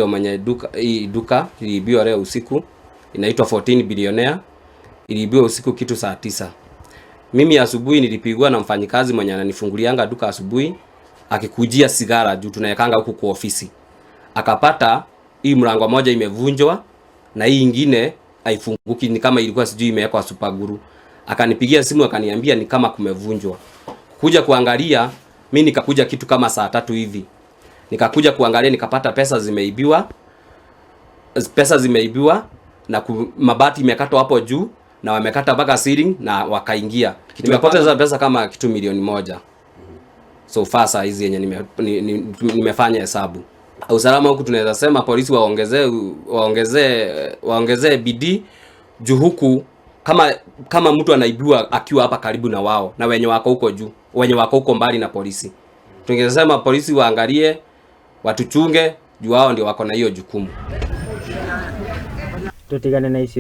Mwenye duka, hii duka iliibiwa leo usiku, inaitwa 14 Billionaire, iliibiwa usiku kitu saa 9. Mimi asubuhi nilipigwa na mfanyikazi mwenye ananifungulianga duka asubuhi, akikujia sigara juu tunawekanga huku kwa ofisi, akapata hii mlango moja imevunjwa na hii ingine haifunguki, ni kama ilikuwa sijui imewekwa super glue. Akanipigia simu akaniambia ni kama kumevunjwa. Kuja kuangalia, mi nikakuja kitu kama saa 3 hivi, nikakuja kuangalia nikapata pesa zimeibiwa, pesa zimeibiwa na mabati imekatwa hapo juu na wamekata mpaka ceiling na wakaingia. Nimepoteza pesa kama kitu milioni 1 so far saa hizi yenye nimefanya hesabu. Usalama huku tunaweza sema polisi waongezee bidii juu huku kama mtu anaibiwa akiwa hapa karibu na wao na wenye wako huko juu, wenye wako huko mbali na polisi, tungesema polisi waangalie, watuchunge juu wao ndio wako na hiyo jukumu. Tutigane na ici.